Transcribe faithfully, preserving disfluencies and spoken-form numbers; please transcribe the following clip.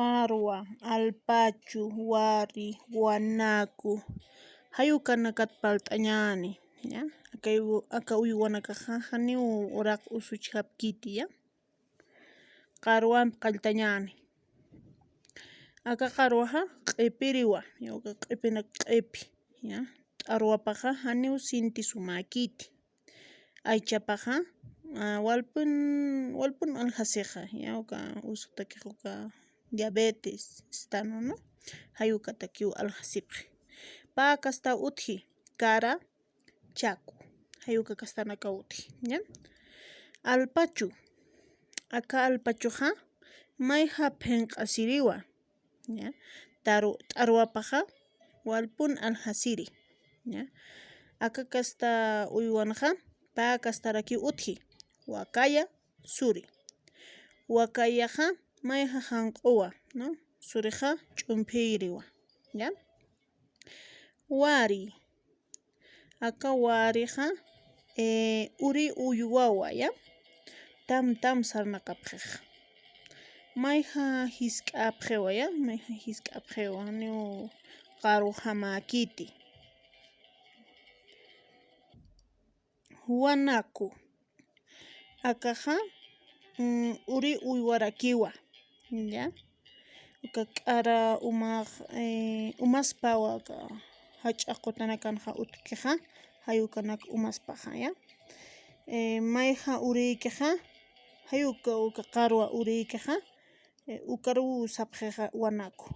Qarwa, alpachu, wari, wanaku. Jayukanakat parlt'añäni, ¿ya? Aka uy-, aka uywanakaxa janiw uraq usuchjapkiti, ¿ya? Qarwamp qalltañäni. Aka qarwaxa q'ipiriwa, ¿ya? Uka q'ipinak q'ipi, ¿ya? T'arwapaxa janiw sinti sumäkiti. Aychapaxa, ah, walpun, walpun aljasixa, ¿ya? Uka usutakixa uka diabetes, estano, ¿no? Jayukatakiw aljasipxi. Pä kasta utji, kara, chaku. Jayuka kastanakaw utji, ¿ya? Alpachu. Aka alpachuxa mayja phinq'asiriwa, ¿ya? Taru-, t'arwapaxa walpun aljasiri, ¿ya? Aka kasta uywanxa pä kastarakiw utji, wakaya, suri. Wakayaxa mayja janq'uwa, ¿no? Surixa ch'umphiyiriwa, ¿ya? Wari. Aka warixa, eh, uri uywawa, ¿ya? Tam tam sarnaqapxix. Mayja jisk'apxiwa, ¿ya? Mayja jisk'apxiwa, janiw qarwjamäkiti. Wanaku. Akaxa, mm, uri uywarakiwa, ¿ya? Uka k'ara umax, eh, umaspawa aka jach'a qutanakanxa utjkixa, jayukanak umaspaxa, ¿ya? Eh, mayja urïkixa, jayuka uka qarwa urïkixa, eh, ukaruw sapxixa wanaku.